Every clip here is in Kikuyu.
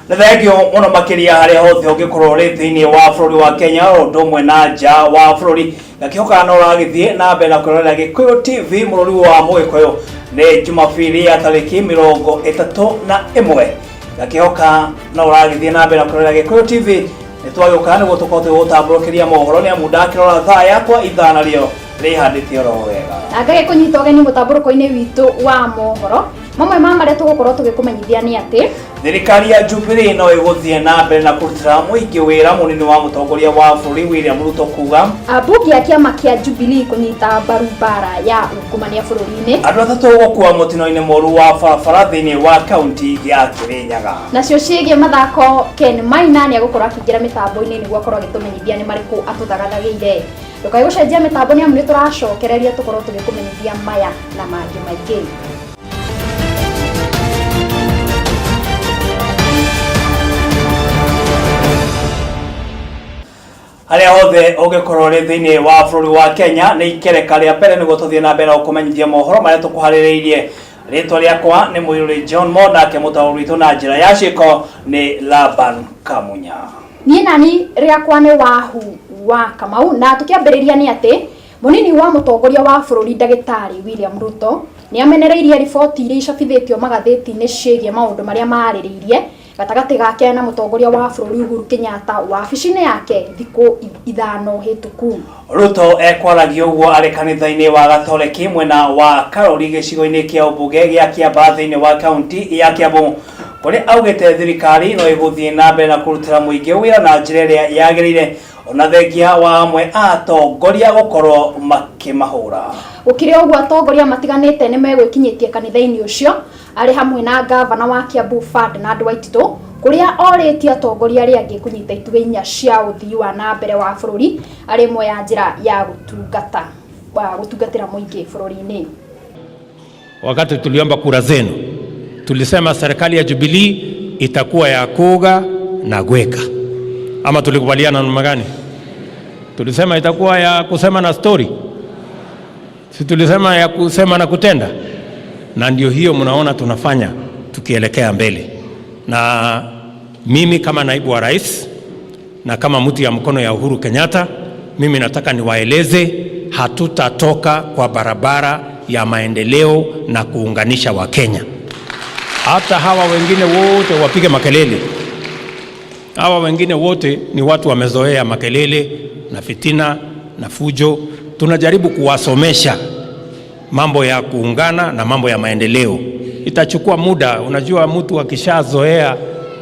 Nĩ thengio mũno makĩria harĩa hothe ũngĩkorwo ũrĩ thĩinĩ wa bũrũri wa Kenya o ũndũ ũmwe na nja wa bũrũri. Ngakĩhoka no ũragĩthiĩ na mbere na kwĩrorera Gĩkũyũ TV mũrũri wa Mũgĩkũyũ. Nĩ Jumabiri ya tarĩki 31. Ngakĩhoka no ũragĩthiĩ na mbere na kwĩrorera Gĩkũyũ TV. Nĩ twagĩũka nĩguo tũkorwo tũgĩgũtambũrũkĩria mohoro nĩ amu ndakĩrora thaa yakwa ithaa narĩo rĩhandĩte oro wega. Na ngagĩkũnyita ũgeni mũtambũrũko-inĩ witũ wa mohoro. Mamwe ma marĩa tũgũkorwo tũgĩkũmenyithia nĩ atĩ Thirikari ya Jubilee no ĩgũthiĩ na mbere na kũrutĩra mũingĩ wĩra, mũnini wa mũtongoria wa bũrũri William Ruto kuga. Ambunge a kĩama kĩa Jubilee kũnyita mbaru mbara ya ungumania bũrũri-inĩ. Andũ atatũ gũkua mũtino-inĩ mũru wa barabara thĩinĩ wa kaunti ya Kirinyaga. Nacio ciĩgiĩ mathako, Ken Maina nĩ egũkorwo akĩingĩra mĩtambo-inĩ nĩguo akorwo agĩtũmenyithia nĩ marĩkũ atũthagathagĩire. Ndũkae gũcenjia mĩtambo nĩ amu nĩ tũracokereria tũkorwo tũgĩkũmenyithia maya na mangĩ maingĩ. Harĩa hothe ũngĩkorwo ũrĩ thĩinĩ wa bũrũri wa Kenya nĩ ikereka rĩa mbere nĩguo tũthiĩ na mbere na gũkũmenyithia mohoro marĩa tũkũharĩrĩirie. Rĩtwa rĩakwa nĩ Mũirũrĩ John Mo, nake mũtaũri witũ na njĩra ya ciĩko nĩ Laban Kamunya. Niĩ nani rĩakwa nĩ Wahu wa Kamau, na tũkĩambĩrĩria nĩ atĩ mũnini wa mũtongoria wa bũrũri ndagĩtarĩ William Ruto nĩ amenereirie riboti iria icabithĩtio magathĩti-inĩ ciĩgiĩ maũndũ marĩa marĩrĩirie gatagatĩ gake na mũtongoria wa bũrũri Uhuru Kenyatta wabici-inĩ yake thikũ 5 hĩtũku. Ruto ekwaragia ũguo arĩ kanitha-inĩ wa Gatoreki mwena wa Karori gĩcigo-inĩ kĩa ũmbunge gĩa Kĩambaa thĩinĩ wa kaunti ya Kiambu, kũrĩa augĩte thirikari no ĩgũthiĩ na mbere na kũrutĩra mũingĩ wĩra na njĩra ĩrĩa yagĩrĩire ona thengia wa amwe a atongoria gũkorwo makĩmahũra. Gũkĩrĩ ũguo atongoria matiganĩte nĩ megwĩkinyĩtie kanitha-inĩ ũcio arĩ hamwe na ngavana wa Kiambu Ferdinand Waititu, kũrĩa orĩtie atongoria arĩa angĩ kũnyita itugĩ inya cia ũthii wa na mbere wa bũrũri arĩ ĩmwe ya njĩra ya gũtungatĩra mũingĩ bũrũri-inĩ. Wakati tuliomba kura zenu tulisema serikali ya Jubilee itakuwa ya kuga na gweka, ama tulikubaliana namna gani? Tulisema itakuwa ya kusema na story, si tulisema ya kusema na kutenda? Na ndio hiyo mnaona tunafanya tukielekea mbele. Na mimi kama naibu wa rais na kama mtu ya mkono ya Uhuru Kenyatta, mimi nataka niwaeleze hatutatoka kwa barabara ya maendeleo na kuunganisha Wakenya. Hata hawa wengine wote wapige makelele. Hawa wengine wote ni watu wamezoea makelele na fitina na fujo. Tunajaribu kuwasomesha mambo ya kuungana na mambo ya maendeleo. Itachukua muda. Unajua mtu akishazoea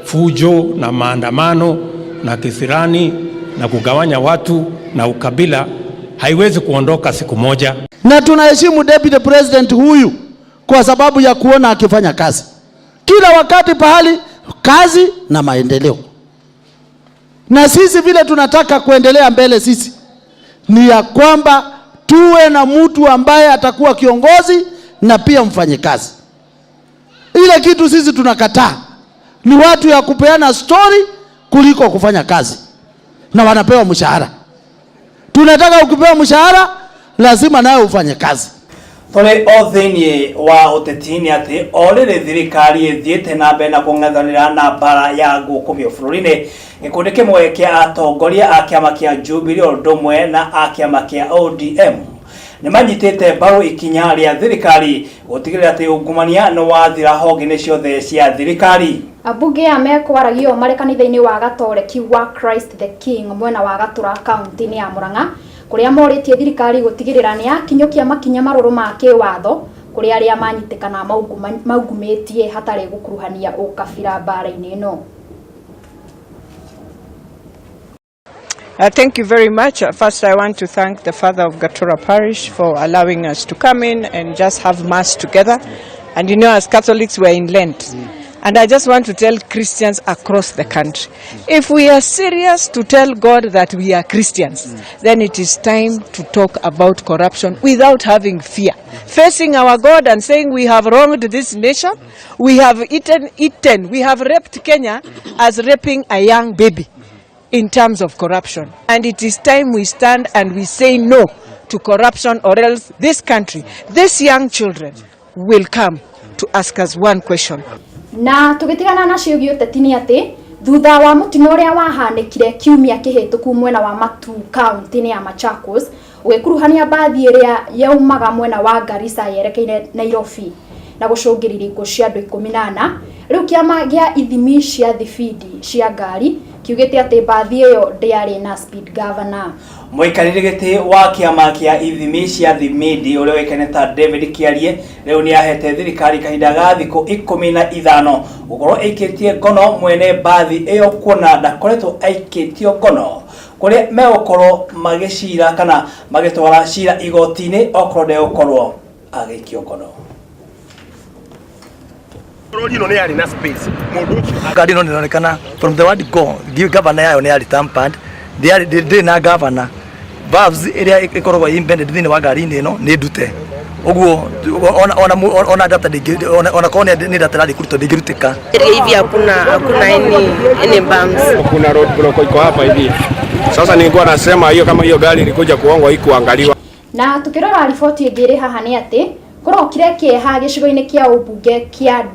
fujo na maandamano na kisirani na kugawanya watu na ukabila, haiwezi kuondoka siku moja. Na tunaheshimu Deputy President huyu kwa sababu ya kuona akifanya kazi kila wakati pahali kazi na maendeleo. Na sisi vile tunataka kuendelea mbele sisi ni ya kwamba tuwe na mtu ambaye atakuwa kiongozi na pia mfanyikazi. Ile kitu sisi tunakataa ni watu ya kupeana story kuliko kufanya kazi, na wanapewa mshahara. Tunataka ukipewa mshahara lazima nawe ufanye kazi. Tũrĩ o thĩinĩ wa ũteti nĩ atĩ o rĩrĩ thirikari ĩthiĩte na mbere na kũng'ethanĩra na mbara ya ngũkũmio bũrũri-inĩ, gĩkundi kĩmwe kĩa atongoria a kĩama kĩa Jubilee o ũndũ ũmwe na a kĩama kĩa ODM nĩ manyitĩte mbaru ikinya rĩa thirikari gũtigĩrĩra atĩ ungumania nĩ wathira honge-inĩ ciothe cia thirikari. Ambunge aya mekwaragio marĩ kanitha-inĩ wa Gatoreki wa Christ the King mwena wa Gatura kaunti-inĩ ya Murang'a, kũrĩa morĩtie thirikari gũtigĩrĩra nĩ yakinyũkia makinya marũrũ ma kĩwatho kũrĩ arĩa manyitĩkana maungumĩtie hatarĩ gũkuruhania ũkabira mbara-inĩ ĩno. Thank you very much. First, I want to thank the Father of Gatura Parish for allowing us to come in and just have Mass together. And as Catholics, we're in Lent. And I just want to tell Christians across the country, if we are serious to tell God that we are Christians, then it is time to talk about corruption without having fear. Facing our God and saying we have wronged this nation, we have eaten, we have raped Kenya as raping a young baby in terms of corruption. And it is time we stand and we say no to corruption, or else this country, these young children will come to ask us one question. Na tũgĩtigana na ciĩgiĩ ũteti nĩ atĩ thutha wa mũtino ũrĩa wahanĩkire kiumia kĩhĩtũku mwena wa Matuu kaunti-inĩ ya Machakos ũgĩkuruhania mbathi ĩrĩa yaumaga mwena wa Garissa yerekeire Nairobi na gũcũngĩrĩria ikuũ cia andũ 14, rĩu kĩama gĩa ithimi cia thibindi cia ngari kiugĩte atĩ mbathi ĩyo ndĩarĩ na speed governor. Mũikarĩri gĩtĩ wa kĩama kĩa ithimi cia thimindi ũrĩa ũĩkaine ta David Kĩarie rĩu nĩ ahete thirikari kahinda ga thikũ 15 gũkorwo ĩikĩtie ngono mwene mbathi ĩyo kuona ndakoretwo aikĩtio ngono kũrĩa megũkorwo magĩcira kana magĩtwara cira igoti-inĩ okorwo ndegũkorwo agĩikio ngono. Rori ĩno nĩ yarĩ na space mũndũ ũcio Ngari ĩno nĩronekana from the word go governor yayo nĩ yarĩ tampered, ndĩarĩ ndĩrĩ na governor. Valves ĩrĩa ĩkoragwo embedded thĩinĩ wa ngari-inĩ ĩno nĩ ndute, ũguo ona ona ona data ndĩngĩ ona ona korwo nĩ data ĩrathiĩ kũrutwo ndĩngĩrutĩka. Hivi hakuna any bumps. Kuna road block iko hapa hivi. Sasa nilikuwa nasema hiyo kama hiyo gari ilikuja kuongwa ikuangaliwa. Na tukirora riboti ĩngĩ ĩrĩ haha nĩ atĩ kũrokire kĩeha gĩcigo-inĩ kĩa ũmbunge kĩa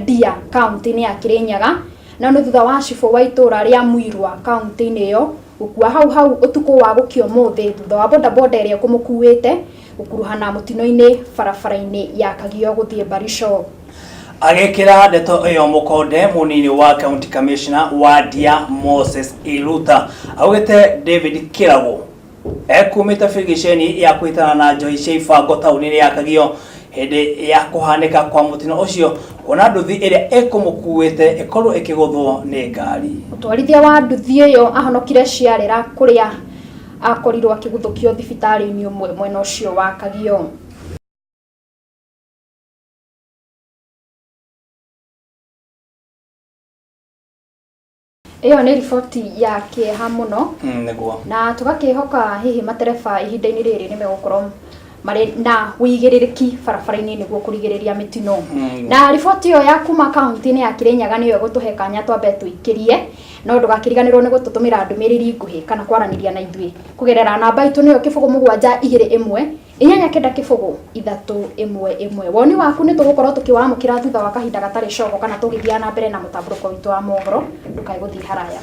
Ndia kaunti-inĩ ya Kirinyaga na nĩ thutha wa cibũ wa itũra rĩa Muirwa kaunti-inĩ ĩyo gũkua hau hau ũtukũ wa gũkia ũmũthĩ thutha wa bodaboda ĩrĩa ĩkũmũkuĩte gũkuruhana mũtino-inĩ barabara-inĩ ya Kagio gũthiĩ Baricho. Agĩkĩra ndeto ĩyo mũkonde mũnini wa county commissioner wa Ndia Moses Iruta augĩte David Kĩrago ekumĩte birigiceni ya kwĩtana na njohi cia ibango taũni-inĩ ya Kagio hĩndĩ ya kũhanĩka kwa mũtino ũcio kuona nduthi ĩrĩa ĩkũmũkuĩte ĩkorwo ĩkĩgũthwo nĩ ngari. Mũtwarithia wa nduthi ĩyo ahonokire ciarĩra kũrĩa akorirwo akĩguthũkio thibitarĩ-inĩ ũmwe mwena ũcio wa Kagio. Ĩyo nĩ riboti ya kĩeha mũno. Nĩguo. Na tũgakĩhoka hihi matereba ihinda-inĩ rĩrĩ nĩ megũkorwo marĩ na wĩigĩrĩrĩki barabara-inĩ nĩguo kũrigĩrĩria mĩtino. Na riboti ĩyo ya kuma kaunti-inĩ ya Kirinyaga nĩyo ĩgũtũhe kanya twambe tũikĩrie, no ndũgakĩriganĩrwo nĩ gũtũtũmĩra ndũmĩrĩri nguhĩ kana kwaranĩria na ithuĩ kũgerera namba itũ nĩyo 0 7 2 1 8 9 0 3 1 1. Woni waku nĩ tũgũkorwo tũkĩwamũkĩra thutha wa kahinda gatarĩ cogo kana tũgĩthiaga na mbere na mũtambũrũko witũ wa mohoro. Ndũkae gũthiĩ haraya.